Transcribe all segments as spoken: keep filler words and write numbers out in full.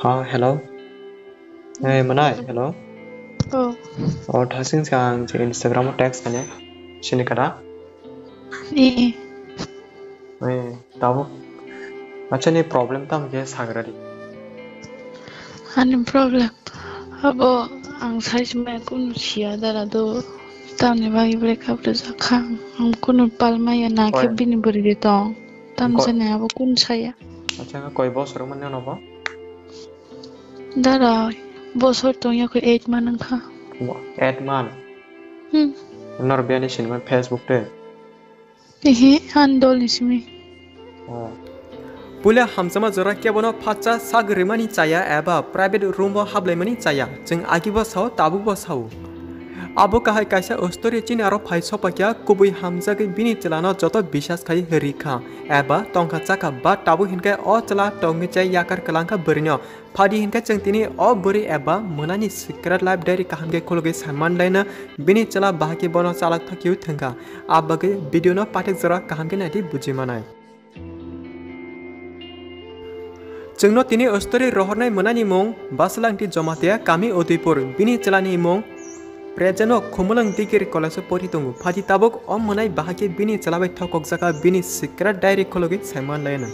Ha, hello. Hey, Manai, hello. Oh. Oh, thasing sa ang je Instagram o text kanya. Sini kada? Eh. Eh, tabo. Acha ni problem tam ke sagra di. Ani problem. Abo ang size mai kun sia dara do. Tamni bagi break up do jakha. Ang kunu palmaya na ke Koi- bini buri de tong. Tam Koi- jani abo kun saya. Acha koi bosor mane no bo? Dara bosor tong ya ko eight man ang kha. Eight man. Hmm. Nor biani sinima Facebook te. Ehe, an dol ni simi. Oh. Puila hamjama jora kebono phatsa sak rimani chaya eba private room o hablaimani chaya. Chwng agibo sao, tabukbo sao. Abo kahai kaisa story chini aro phai sopakya kubui hamjagwi bini chwlano joto bisas khai rikha eba tongkha chakha ba tabuk hinkhe o chwla tongwi chai yakar kwlangkha bwrwino. Phadi hinkhe chwng tini o bwrwi eba mwnani secret life diary kaham khe khulugwi saiman laina bini chwla bahai khe bono chalak thokyo thwngkha. A bagwi video no pathak jora kaham khe naidi buji manai. Chwngno tini story rohornai mwnani mung Basalangti Jomatia, kami Udaipur, bini chwlani mung Present o Khumulwng Degree College o pori tongo. Phadi tabuk o mwnai bahai khe bini chwla bai thokokjaka bini secret diary khulugwi saiman laina.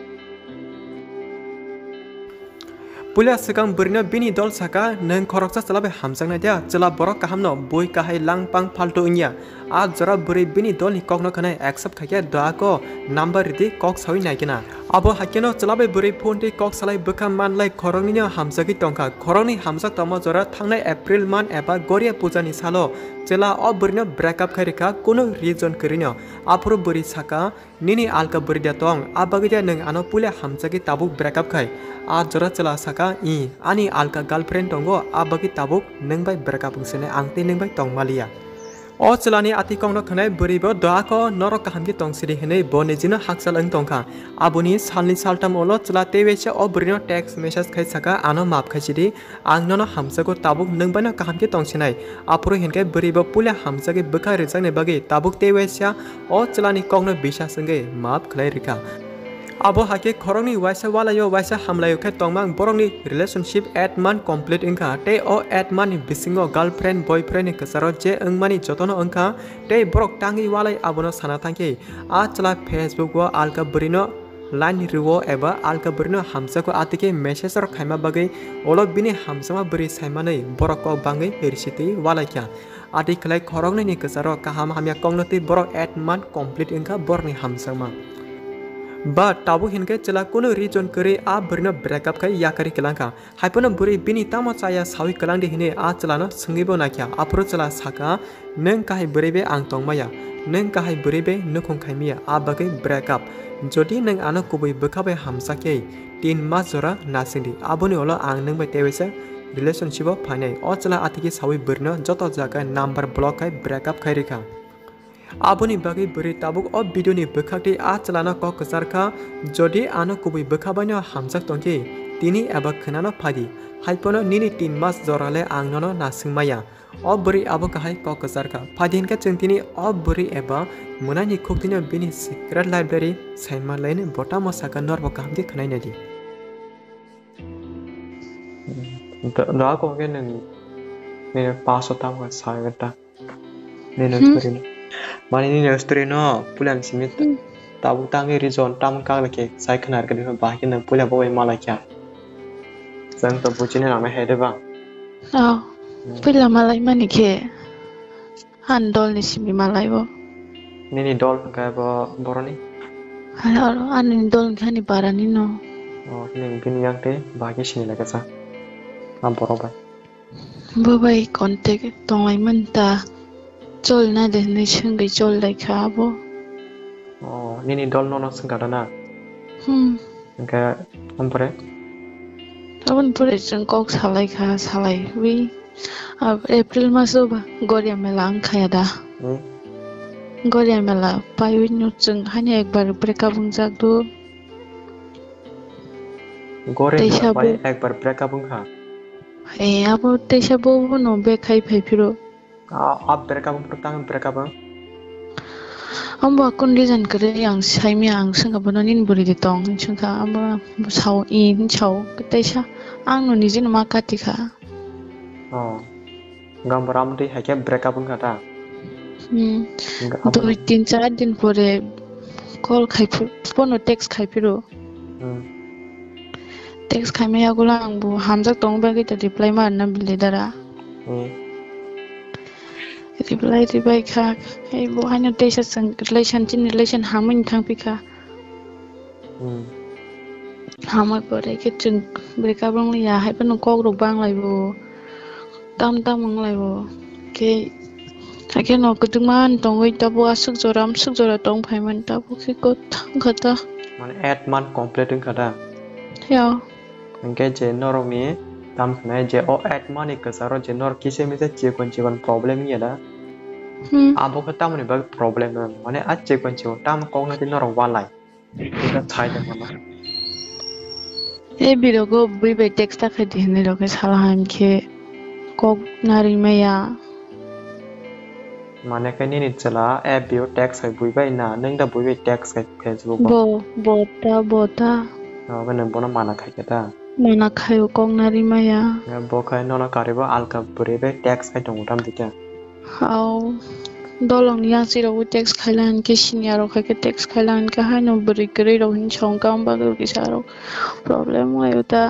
Puila swkang bwrwino bini dol saka, "Nwng khoroksa chwla bai hamjaknai dia? Chwla borok kahamno, bui kahai langpang phaltu wngya." A jora bwrwi bini dolni kokno khwnai accept khaikhe doako number ridi kok sawi naikhe na. Abo haikheno chwla bai bwrwi phone tei kok salai bwkha manlai khoroknwino hamjagwi tongkha. Khoroknwi hamjak tongma jora thangnai April month eba Goria pujani salo chwla o bwrwino break up khai rikha kunu reason kwrwino. Aphuru bwrwi saka, "Nini alka bwrwi da tong, a bagwi da nwng ano puila hamjagwi tabuk break up khai?" A jora chwla saka, "I, ani alka girlfriend tongo, a bagwi tabuk nwng bai break up wngsinai ang tei nwng bai tong maliya." O chwlani ati kokno khwnai bwrwi bo, "Doako norok kaham khe tong sidi," hwnwi bo nijino hakchal wng tongkha. Aboni salni saltam ulo chwla tei waisa o bwrwino text message khai saka, "Ano maaf khai sidi, ang nono hamjago, tabuk nwng baino kaham khe tongsinai." Aphuru hinkhe bwrwi bo puila hamjagwi bwkha rijakni bagwi tabuk tei waisa o chwlani kokno bisas wngwi maaf khlai rikha. Abo hakhe khoroknwi waisa walaio waisa hamlaio khe tongmang borokni relationship eight month complete wngkha tei o eight month ni bisingo girlfriend boyfriend ni kwcharo je wngmani jotono wngkha tei borok tangwi walai abono sana thangkhe a chwla Facebook o alka bwrwino line rwo eba alka bwrwino hamjago atike message rok khaima bagwi ulo bini hamjakma bwrwi saimanwi borok kok bangwi risitwi walaikha. Ati khlai khoroknwini kwcharo kaham hamya kokno twi borok eight month complete wngkha borokni hamjakma. Ba tabuk hinkhe chwla kunu reason kwrwi a bwrwino break up khai yakarwi kwlangkha. Haiphano bwrwi bini tamo chaya sawi kwlangdi hwnwi a chwlano swngwibo naikha. Aphuru chwla sakha, "Nwng kahai bwrwi bai ang tongmaya, nwng kahai bwrwi bai nukhung khaimaya, a bagwi break up. Jodi nwng ano kubui bwkha bai hamjakya, tin mas jora nasingdi, aboni ulo ang nwng bai teiwaisa relationship o phainai." O chwla atiki sawi bwrwino joto jaga number block khai break up khai rikha. Aboni bagwi bwrwi tabuk o video ni bwkhak tei a chwlano kok kwchar kha, "Jodi ano kubui bwkha baino hamjak tongkhe, tini eba khwnano phadi, haiphano nini tin mas jora le ang nono nasingmaya." O bwrwi abo kahai kok kwchar kha. Phadi hinkhe chwng tini o bwrwi eba mwnaini khuktwino bini secret life diary saimanlaini bo tamo sakha norbo kaham khe khwnai naidi. Da, da ko ke nang nini paso tamo sa ta. Nini Hmm? story no. Mani nini story no pulan simi Hmm. tabuk tangwi reason tam kagla khe sai khnar kadi bahai khe nang pula bo bai mala kya. Chwng to buchini nang he de ba. Oh, Hmm. Puila malai mani khe. Ani dol ni simi malai bo. Nini dol hwnkhe bo boroni? Aro ani dol hwnkhe ani barani no. Oh, nini bini yang tei bahai khe sini lai kha sa. A borok bai. Bo bai contact tonglai man ta. Chol na de hinwi swngwi chol lai kha abo. Oh, nini dol nono swngkha da na? Hmm. Hwnkhe, ampore? Aboni pore chwng kok salai kha, salai wi. Ab-, April maso ba Goria mela wng kha ya da. Hmm. Goria mela paiwi no chwng hani ekbar break up wngjak do. Goria mela Teisa pai bo- ekbar break up wng kha? Eh, abo teisa bo bono bek khai phai phiro. A, a break up wngphuru tang break up wng? Amo kunu reason kwrwi ang saimya, ang swngkha bono nini bwrwi de tong hinwi swngkha, amo sao i hinwi sao, tei sa ang no nijino ma kati kha. Oh. Gambara amtwi hai khe break up wngkha ta? Hmm. Dui tin char din pore call khai phano text khai phiro. Hmm. Text khai maya gulo ang bo hamjak tong bagwi ta reply ma rwna bile dara. Hmm. Reply ribai kha, ei bo haino teisa chwng relation chini relation hamwi thang phi kha. Hmm. Hamwi pore khe chwng break up wng ya, hai phano kok rok bang lai bo, tam tam wng lai bo. Khe, hakhe no kwchwngma tongwi tabo aswk jora amswk jora tong phai mani tabo khe kwthang kha ta. Mane eight month complete wng kha da? Ya. Hwnkhe je norokni tam khnai je o eight month ni kwcharo je norok kisa misa chikon chikon problem wngya da? Hmm. Abo khe tamoni bagwi problem wng? Mane a chikon chikon tamo koknai tei norok walai? Ita chai tongmano. E birogo bui bai text ta khai di hinwi rok khe sala han khe kok nari maya. Mane khe nini chwla F B o text khai bui bai na, nwng da bui bai text khai Facebook o? Bo, bo ta, bo ta. Obo nwng bono mana khai khe ta? Mana khai o kok nari maya. Ya, bo khai nono karibo alka bwrwi bai text khai tongo tam dikhe. Hao, dolongni yaksi rok bo text khai lan khe senior rok khai khe text khai lan khe haino bwrwi kwrwi rok hinwi song kha, amo bagwi kisa rok problem wng lai o ta.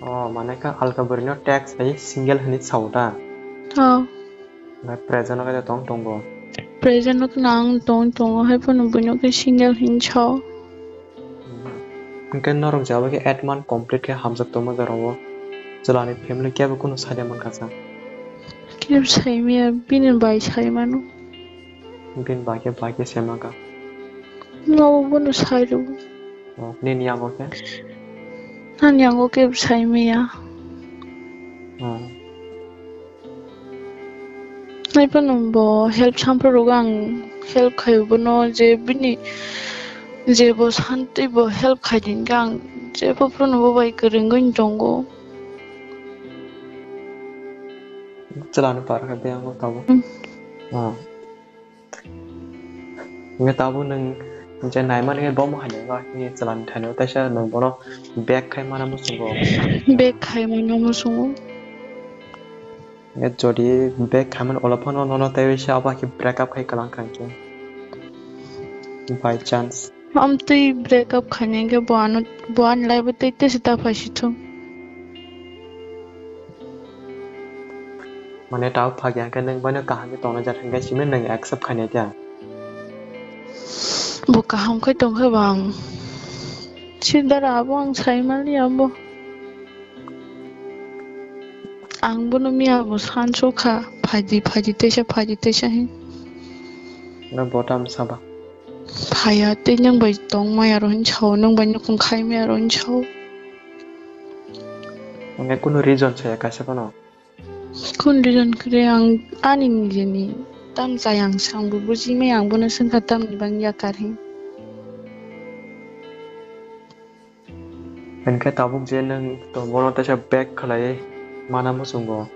Oh, mane khe alka bwrwino text khai single hinwi sao ta? Oh. Present o khe tong tongo. Present o khe nang tong tongo, hai phano buino khe single hinwi sao. Hwnkhe norok jaba khe eight month complete khe hamjak tongma jorao. Chwlani family kebo kunu saida mankha sa. Kebo saimaya, bini bai saimano. Bini bai khe bai khe saimankha. Nobo bono sairw. Oh, nini yango khe? Ani yango kebo saimaya. Oh. Hai phano bo help sampro rok ang help khai bono je bini je bo santi bo help khai din khe ang je bo phano bo bai kwrwngwi tongo. Chwlano par kha de ang tabo. Hmm. Ah. Hwnkhe tabuk nwng je naimani khe bomo hai nangma hwnwi chwlani thani o teisa nwng bono back khai mana muchungo. Back khai mana muchungo. Hwnkhe jodi back khaimani ulo phano nono tei se abo hai khe break up khai kwlang kha hwnkhe. By chance. Amtwi break up khaina hwnkhe bo ano, bo ani life o tei tesa ta phaisithung. Mane tao phagya hwnkhe nwng boino kaham khe tongna jar hwnkhe simi nwng accept khainai khe? Bo kaham khe tongkhe bo ang. Sidara abo ang saimaliya bo. Ang bono miya bo sansukha, phaidi, phaidi teisa, phaidi teisa hin. Nwng bo tamo saba? Phaiya tei nwng bai tongmaya rw hin sao, nwng bai nukhung khaimaya rw hin sao. Hwnkhe kunu reason saya kaisa phano? Kunu reason kwrwi ang ani nijeni tam chaya ang sa, ang bo bujimaya ang bono swngkha tamni bang yakar hin. Hwnkhe tabuk je nwng to bono teisa back khlaiwi mana muchungo.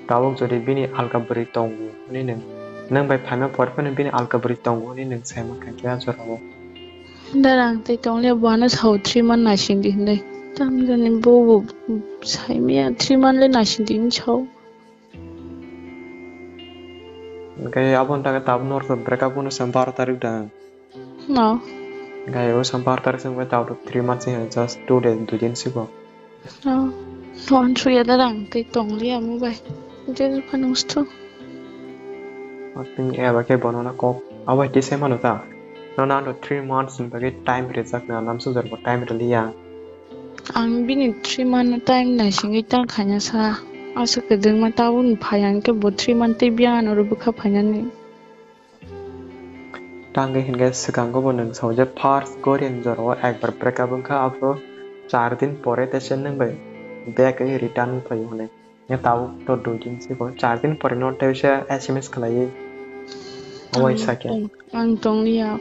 Tabuk jodi bini alka bwrwi tongo hwnwi nwng, nwng bai phaima por phano bini alka bwrwi tongo hwnwi nwng sai mankha khe a jorao. Dara ang tei tongliya bo ano sao three month naisingdi hwnwi. Tamjani bo bo saimaya three month le naisingdi hwnwi sao. Hwnkhe aboni thangwi tabuk norok break up wngno se baro tarik da. No. Gai o sa bar tarik se wngkha, out of three months ni, just two days, dui din siko. No. Hon suya da rang tei tong liya mo bai. Je phano sto. Ating eba khe bono na kok. Abai tei se mano ta. No na do three months ni bagwi time rejak na nam sujor bo time riliya. Ang bini three month time nai singwi ta khanya sa. Asa kwdwng ma ta un phai ang khe bo three month tei bia ano ro bwkha phainani. Tangwi hinkhe swkango bo nwng sao je first gori ni jorao ekbar break up wngkha, aphuru char din pore teisa nwng bai back wngwi return phaio hwnwi. Hwnkhe tabuk to dui din siko, char din pore no teisa S M S khlaiwi. Abo ang sakhe tong-, ang tongliya.